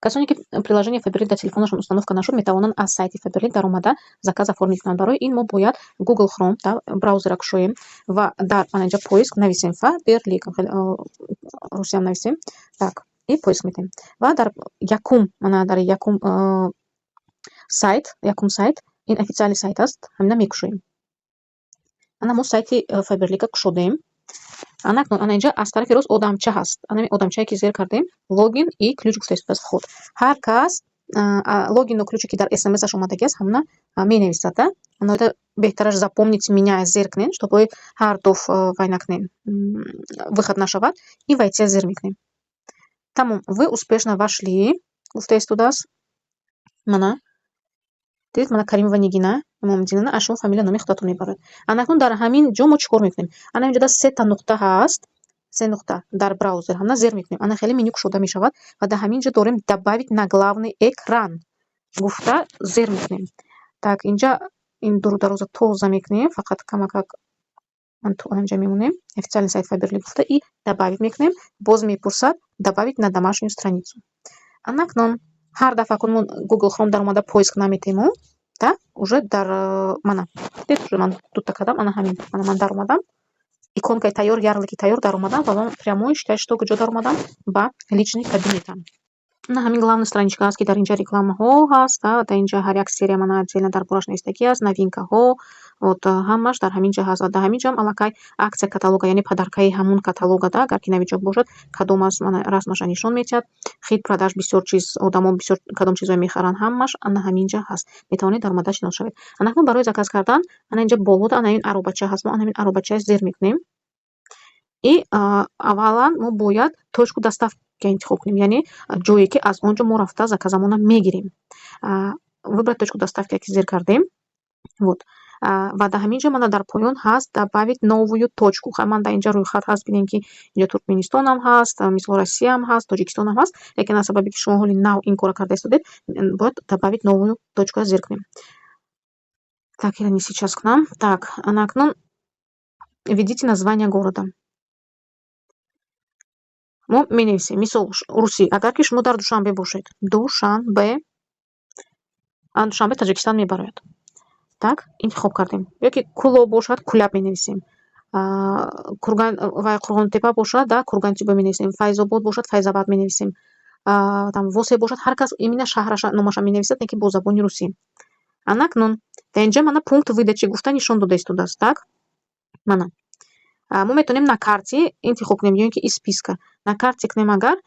Касоне, ки приложение Фаберлик дар телефонашон установка нашуд, метавонанд аз сайти Фаберлик даромада заказ оформить кунанд. Барои ин мо бояд Google Chrome браузера кушоем ва дар ана инҷа поиск нависем Фаберлик, русиям нависем. Так, и поиск метем. Ва дар якум, мана дар якум сайт, якум сайт, ин официальный сайт аст, ҳамина мекушоем. Ана мо сайти Фаберлика кушодем. Ана акнун ана инҷа аз тарафи рост одамча ҳаст. Ана одамчае ки зер кардем, логин и ключ гуфта истодааст, вход. Ҳар кас логину ключе, ки дар смсаш омадагӣ аст, ҳамона менависад. Ана беҳтараш «Запомнить меня» зер кунед, чтобы ҳар дуф вай накунем, выход нашавад, и «Войти» зер мекунем. Тамом, «Вы успешно вошли» гуфта истодааст. Мана дидед, мана Каримова Нигина Имомиддинова, аз шумо фамилия, номи худатон мебарад. Ана акнун дар ҳамин ҷо мо чӣ кор мекунем? Ана инҷода сета нуқта ҳаст, се нуқта дар браузер, ҳамна зер мекунем. Ана хеле меню кушода мешавад ва дар ҳамин ҷо дорем «Добавить на главный экран» гуфта зер мекунем. Так, инҷа ин дуру дароза тоза мекунем, фақат камакак ҳаминҷа мемонем. «Официальный сайт Фаберлик» гуфта и «Добавить» мекунем. Боз мепурсад «Добавить на домашнюю страницу». Ана акнун ҳар дафъа кун мо Google Chrome даромада поиск наметему, да, уже дар мана дид, уже ман дута кардам, ана ҳамин, мана ман даромадам, иконкаи тайёр, ярлыки тайёр даромадам ва ман прямой, считай, что куҷо даромадам? Ба личный кабинетам. На ҳамин главный страничка аст, ки дар инҷа рекламаҳо ҳаст, дар инҷа ҳар як серия мана отдельно дар бораш навистагӣ аст, новинкаҳо, вот ҳамаш дар ҳамин ҷо ҳаст ва дар ҳамин ҷоам аллакай акция каталога, яъне подаркаи ҳамун каталога, да, агар ки новичок бошад, кадом аст, мана расмаша нишон медиҳад. Хит продаж, бисёр чиз, одамо бисёр кадом чизое мехаранд, ҳамаш ана ҳамин ҷа ҳаст. Метавонед даромада шинос шавед. Ана акнун барои заказ кардан ана инҷа болода ана ин аробача ҳаст, мо ана ҳамин аробачаи зер мекунем и аввалан мо бояд точку доставки интихоб кунем, яъне ҷое, ки аз он ҷо мо рафта заказамонро мегирем. «Выбрать точку доставки» ки зер кардем, вот, ва дар ҳамин ҷо мана дар поён ҳаст «Добавить новую точку». Ман дар инҷа рӯйхат ҳаст, бинем, ки инҷо Туркманистонам ҳаст, мисол, Россиям ҳаст, Тоҷикистонам ҳаст, лекин аз сабабе ки шумо ҳоли нав ин корро карда истодед, бояд «Добавить новую точку» зер кунем. Так, я не сейчас кунам. Так, ана акнун «Введите название города». Мо менависем, мисол, русӣ, агар ки шумо дар Душанбе бошед, Душанбе, Душанбе, Таҷикистон мебарояд. Так, интихоб кардем. Ёки Кӯлоб бошад, Куляб менависем. Курган ва Қурғонтепа бошад, да, Кургантюбе менависем. Файзобод бошад, Файзабад менависем. Там Восе бошад, ҳар кас именно шаҳраша, номаша менависад, не ки бо забони русӣ. Ана акнун дар инҷа мана «Пункт выдачи» гуфта нишон дода истодааст. Так, мана. Мо метавонем «На карте» интихоб кунем ё ин ки «Из списка». «На карте» кунем агар,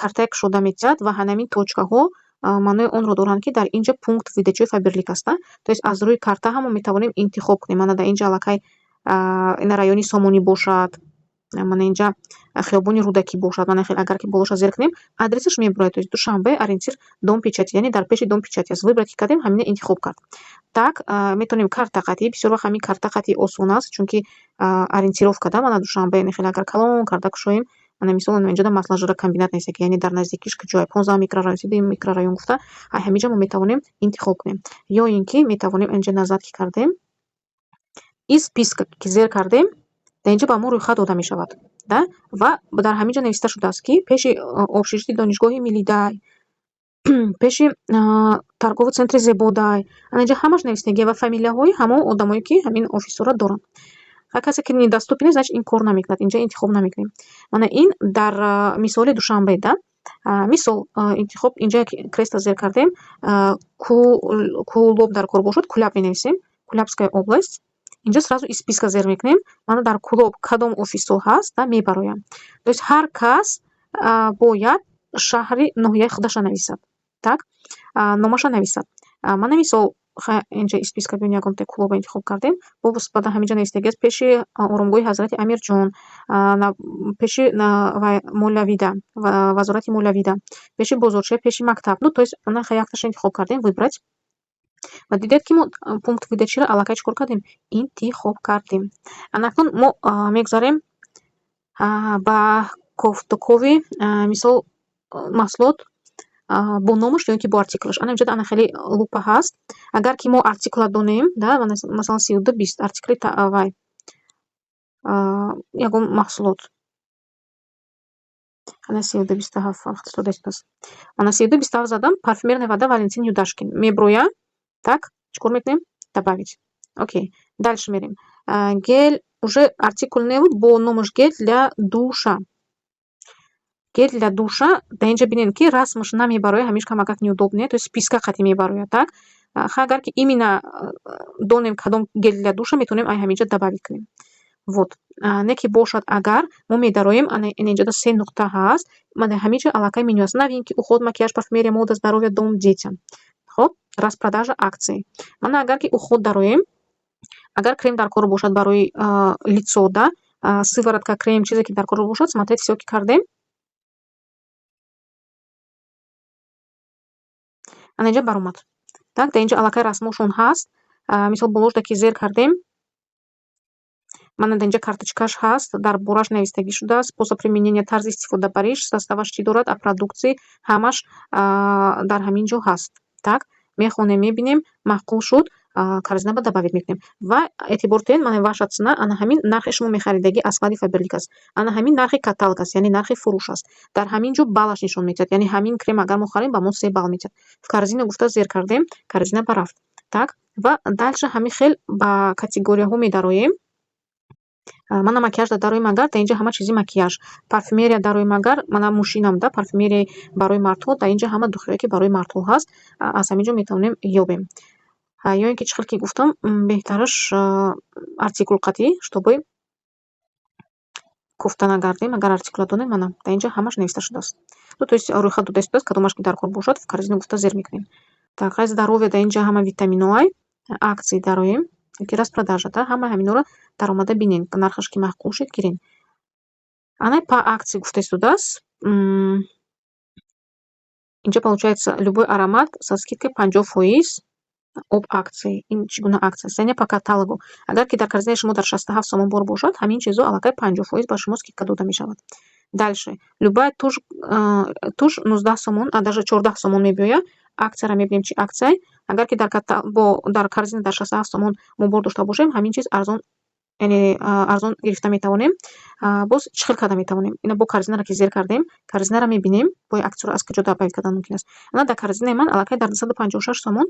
картае кушода метиҳад ва ҳамин точкаҳо маънои онро доранд, ки дар инҷа пункт выдачи Фаберлик аст. То есть аз рӯи карта ҳам мо метавонем интихоб кунем. Мана дар инҷа аллакай ина райони Сомонӣ бошад, мана инҷа хиёбони Рӯдакӣ бошад, мана хел агар ки болоша зер кунем, адресаш мебарояд, то есть Душанбе, ориентир Дом печати, яъне дар пеши Дом печати аст. «Выбрать» ки кардем, ҳамина интихоб кард. Так, метавонем карта қатъӣ, бисёр вақт ҳамин карта қатъӣ осон аст, чунки ориентировка, да, мана Душанбе, хеле агар калон карда кушоем, мана мисол инҷода масложирокомбинат нест, яъне дар наздикиш куҷое, 15 микрорайон, 32 микрорайон гуфта, ҳаминҷа мо метавонем интихоб кунем. Ё ин ки метавонем инҷа «Назад» ки кардем, «Из списка» ки зер кардем, дар инҷа ба мо рӯйхат дода мешавад, да, ва дар ҳамин ҷо нависта шудааст, ки пеши общежитии Донишгоҳи Миллидай, пеши торговый центри Зебодай, ана инҷа ҳамаш навистагия ва фамилияҳои ҳамон одамое, ки ҳамин офисҳоро доранд. Ҳар касе ки недоступен аст, значит, ин кор намекунад, инҷа интихоб намекунем. Мана ин дар мисоли Душанбе, да. Мисол, интихоб инҷа креста зер кардем, Кӯлоб дар кор бошад, Куляб менависем, Кулябская область. Инҷа сразу «Из списка» зер мекунем, мана дар Кӯлоб кадом офисҳо ҳаст, да, мебароям. То есть ҳар кас бояд шаҳри ноҳияи худаша нависад, так, номаша нависад. Мана мисол, инҷа «Из списка» бибинед, ягонта Кӯлобро интихоб кардем, боз баъда ҳаминҷа навистагиаст: пеши оромгоҳи Ҳазрати Амирҷон, пеши молиявида, вазорати молиявида, пеши бозорча, пеши мактаб. Ну, то есть ана якташа интихоб кардем, «Выбрать». Ва дидед, ки мо пункт выдачиро аллакай чӣ кор кардем? Интихоб кардем. Ана акнун мо мегузарем ба кофтукови, мисол, маҳсулот бо номаш ё ин ки бо артикулаш. Ана инҷода ана хеле лупа ҳаст. Агар ки мо артикула донем, да, масалан, 3220 артикули вай ягон маҳсулот. Ана, 32,27 вақт истодааст. Ана, 32,27 задам, парфюмерная вода Валентин Юдашкин меброя. Так, чӣ кор мекунем? Добавить. Окей, дальше мерем. Гель уже артикул небуд, бо номаш гель для душа. Гель для душа дар инҷа бинед, ки расмаш намебарояд, ҳамиш камакак неудобно, то есть списка қатъӣ мебарояд. Так, агар ки именно донем, кадом гель для душа, метавонем ай ҳаминҷа добавить кунем. Вот, не ки бошад, агар мо медароем, ана, инҷода се нуқта ҳаст, мана, ҳаминҷа аллакай меню аст: новинки, уход, макияж, парфюмерия, мода, здоровье, дом, детям. Хоб, распродажа, акции. Мана, агар ки уход дароем, агар крем дар кор бошад барои лицо да, сыворотка, крем, чизе ки дар кор бошад, смотреть всё ки кардем, ана, инҷа баромад. Так, дар инҷа аллакай расмошон ҳаст. Мисол, болошда ки зер кардем, мана, дар инҷа карточкаш ҳаст, дар бораш навистагӣ шудааст, способ применения, тарзи истифодабариш, составаш чӣ дорад, о продукции, ҳамаш дар ҳамин ҷо ҳаст. Так, мехонем, мебинем, маъқул шуд, корзина ба добавить мекунем. Ва эътибор диҳед, мана, ваша цена, ана ҳамин нархи шумо мехаридагӣ аз склади Фаберлик аст. Ана ҳамин нархи каталог аст, яъне нархи фурӯш аст. Дар ҳамин ҷо баллаш нишон медиҳад, яъне ҳамин крем агар мо харем, ба мо 3 балл медиҳад. В корзина гуфта зер кардем, корзина барафт. Так, ва дальше ҳамин хел ба категорияҳо медароем. Мана, макияж дароем агар, дар инҷа ҳама чизи макияж. Парфюмерия дароем агар, мана, мужчинам да, парфюмерияи барои мардҳо, дар инҷа ҳама духиҳое, ки барои мардҳо ҳаст, аз ҳамин ҷо метавонем ёбем. Ё ин ки, чӣ хел ки гуфтам, беҳтараш артикул қатъӣ, чтобы кофта нагардем. Агар артикула донем, мана, дар инҷа ҳамаш нависта шудааст. Ну, то есть рӯйхат дода шудааст, кадомаш ки дар кор бошад, в корзина гуфта зер мекунем. Так, ай здоровье, дар инҷа ҳама витаминҳоай, акции дароем ёки распродажа да, ҳама ҳаминҳоро даромада бинед, нархаш ки маъқул шуд, гиред. Ана, по акции гуфта истодааст. Инҷа, получается, любой аромат со скидкой 50% об акции. Ин чӣ гуна акция аст? Яъне по каталогу. Агар ки дар корзинаи шумо дар 67 сомон бор бошад, ҳамин чизо аллакай 50% ба шумо скидка дода мешавад. Дальше. Любая тушь 19 сомон, а даже 14 сомон мебиёяд. Акцияро мебинем, чӣ акцияй. Агар ки дар корзина дар 67 сомон мо бор дошта бошем, ҳамин чиз арзон, яъне арзон гирифта метавонем. Боз чӣ хел карда метавонем? Ина, бо корзинаро ки зер кардем, корзинаро мебинем, бо акцияро аз куҷо добавить кардан мумкин аст. Ана, дар корзинаи ман аллакай дар 256 сомон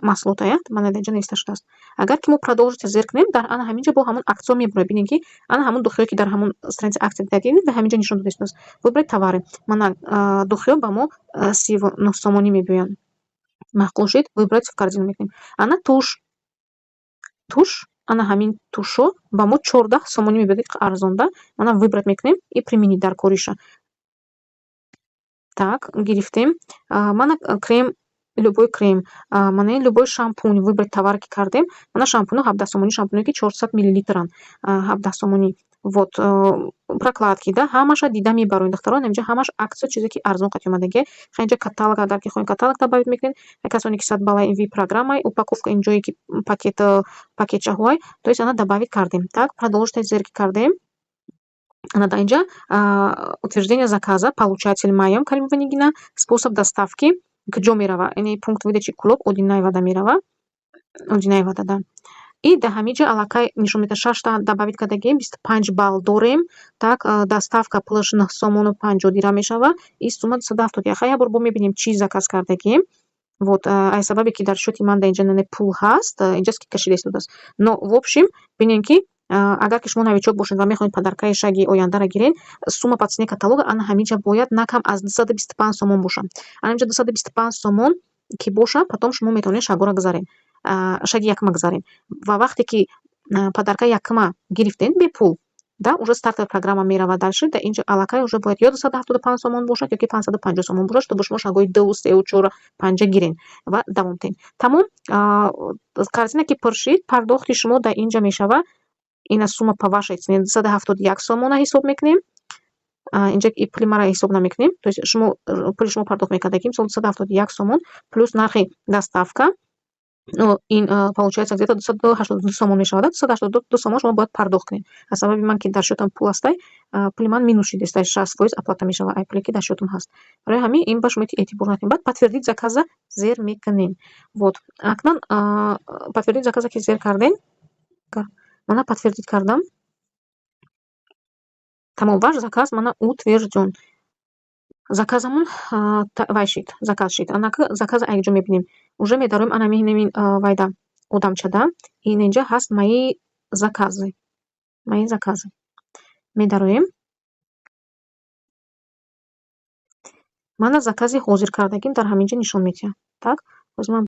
маҳсулотая, мана, дар инҷа нависта шудааст. Агар ки мо продолжить зер кунем, дар ана ҳамин ҷо бо ҳамон акциё мебурояд. Бинед, ки ана ҳамон духиҳое, ки дар ҳамон страница акция дидагӣ, дар ҳамин ҷо нишон дода шудааст. Выбрать товары. Мана, духиҳо ба мо 39 сомонӣ мебиёянд. Маъқул шуд, выбрать в корзину мекунем. Ана, тушь. Тушь, ана, ҳамин тушҳо ба мо 14 сомонӣ мебиёяд, арзон да. Мана, выбрать мекунем и применить дар кориша. Так, гирифтем. Мана, крем, любой крем, мана, ин любой шампунь, выбрать товар ки кардем, мана, шампунҳо 17 сомонӣ, шампунҳое, ки 400 миллилитранд, 17 сомонӣ. Вот, прокладки да, ҳамаша дида мебароед, духтарон, инҷа ҳамаш акция, чизе ки арзон қати омадагия. Инҷа каталог, агар ки хоҳем, каталог добавить мекунем. Касоне ки 100 баллаи ви программаи, упаковка, ин ҷое ки пакет, пакетчаҳоай, то есть ана, добавить кардем. Так, продолжить зер ки кардем, ана, дар инҷа утверждение заказа, получатель маям, Каримова Нигина, способ доставки куҷо мерава, яъне пункт выдачи Кӯлоб, Одинаевада мерава, Одинаевада да. И дар ҳамин ҷо аллакай нишон медиҳад, шашта добавить кардагием, 25 балл дорем. Так, доставка пулаш 9 сомону 50 дирам мешавад и сумма 271. Як бор бо мебинем, чӣ заказ кардагием. Вот, аз сабабе ки дар счёти ман дар инҷа пул ҳаст, инҷа скидка шида истодааст. Но в общем, бинем, ки агар ки шумо новичок бошед ва мехоҳед подаркаи шаги ояндаро гиред, сумма по цене каталога ана ҳамин ҷа бояд на кам аз 225 сомон бошад. Ана инҷа 225 сомон ки бошад, потом шумо метавонед шагҳоро гузаред, шаги якума гузаред. Ва вақте ки подаркаи якума гирифтед бепул да, уже стартовая программа меравад дальше, дар инҷа аллакай уже бояд ё 275 сомон бошад, ё ки 550 сомон бошад, чтобы шумо шагҳои дуву, сеу, чору, панҷа гиред ва давом диҳед. Тамом, корзина ки пур шид, пардохти шумо дар инҷа мешавад. Ина, сумма по вашей цене 271 сомона ҳисоб мекунем. Инҷа пули маро ҳисоб намекунем, то есть шумо пули шумо пардохт мекардагӣ, мисол, 271 сомон плюс нархи доставка, ну, ин получается где-то 282 сомон мешавад. 282 сомон шумо бояд пардохт кунед. Аз сабаби ман ки дар счётам пул ҳастай, пули ман минус шидааст, 60% оплата мешавад ай пуле, ки дар счётам ҳаст. Барои ҳамин ин ба шумо эътибор накунед. Баъд подтвердить заказа зер мекунем. Вот, акнун подтвердить заказа ки зер кардем, мана, подтвердить кардам. Тамом, ваш заказ мана утвержден. Заказамон вай шид, заказ шид. Анака заказа якҷо мебинем. Уже медароем анамин вайда, одамчада. Ин инҷа ҳаст «Мои заказы». «Мои заказы». Медароем. Мана закази ҳозир кардагим дар ҳамин ҷо нишон медиҳад. Так, ҳозир ман